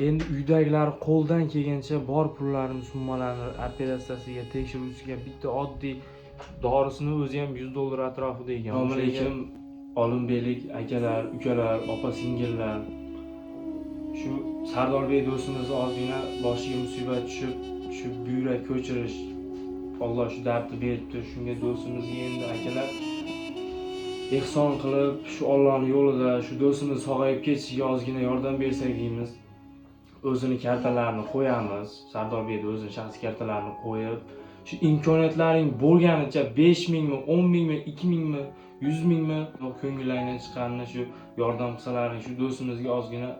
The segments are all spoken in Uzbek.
Endi uydagilar qo'ldan kelgancha bor pullarini, summalarni operatsiyasiga, tekshiruvsiga, bitta oddiy dorisini o'zi ham $100 atrofida ekan. Assalomu alaykum, Olimbeklik akalar, ukalar, opa singillar. Shu Sardorbek do'stimizni ozgina boshiga musibat tushib, shu buyrak ko'chirish, Alloh shu dardni beribdi. Shunga do'stimizga endi akalar ehson qilib, shu Allohning yo'lida shu do'stimiz sog'ayib ketishiga ozgina yordam bersak deymiz. O'zini kartalarini qo'yamiz. Sardorbekni o'zini shaxsiy kartalarini qo'yib, shu imkoniyatlaring bo'lganicha 5 mingmi, 10 mingmi, 2 mingmi, 100 mingmi ko'ngillaringdan chiqqanini shu yordam qilsalaring, shu do'stimizga ozgina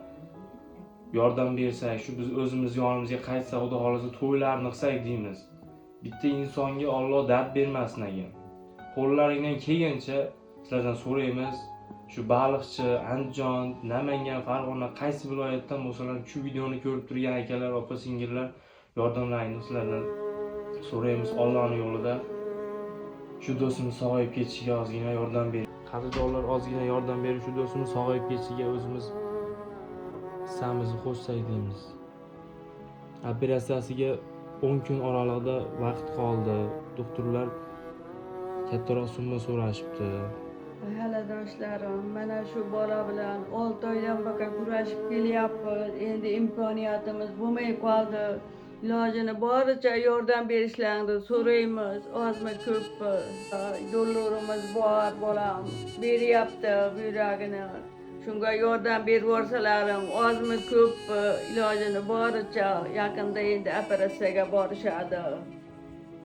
yordam bersak, shu biz o'zimiz yonimizga qaytsa, Xudo xohlasa to'ylarni qilsak deymiz. Bitta insonga Alloh dard bermasin ekan. Qo'llaringdan kelgancha sizlardan so'raymiz. Shu Baliqchi, Andijon, Namangan, Farg'ona qaysi viloyatdan bo'lsalar shu videoni ko'rib turgan akalar, opa singillar yordamlaringni sizlardan so'raymiz. Allohning yo'lida shu do'stimiz sog'ayib ketishiga ozgina yordam bering. Qadrdonlar, ozgina yordam berib, shu do'stimiz sog'ayib ketishiga o'zimiz hissamizni qo'shsak deymiz. Operatsiyasiga 10 kun oralig'ida vaqt qoldi. Doktorlar kattaroq summa so'rashibdi. Qarindoshlarım, mana shu bola bilan 6 oydan baqa kurashib kelyapmiz. Endi imkoniyatimiz bo'lmay qoldi. Ilojini boricha yordam berishlarini so'raymiz. Ozmi, ko'pmi? Dollarimiz bor, bolam beryapti buyragini. Shunga yordam berib yuborsalarim, ozmi, ko'pmi, ilojini boricha yaqinda endi operatsiyaga borishadi.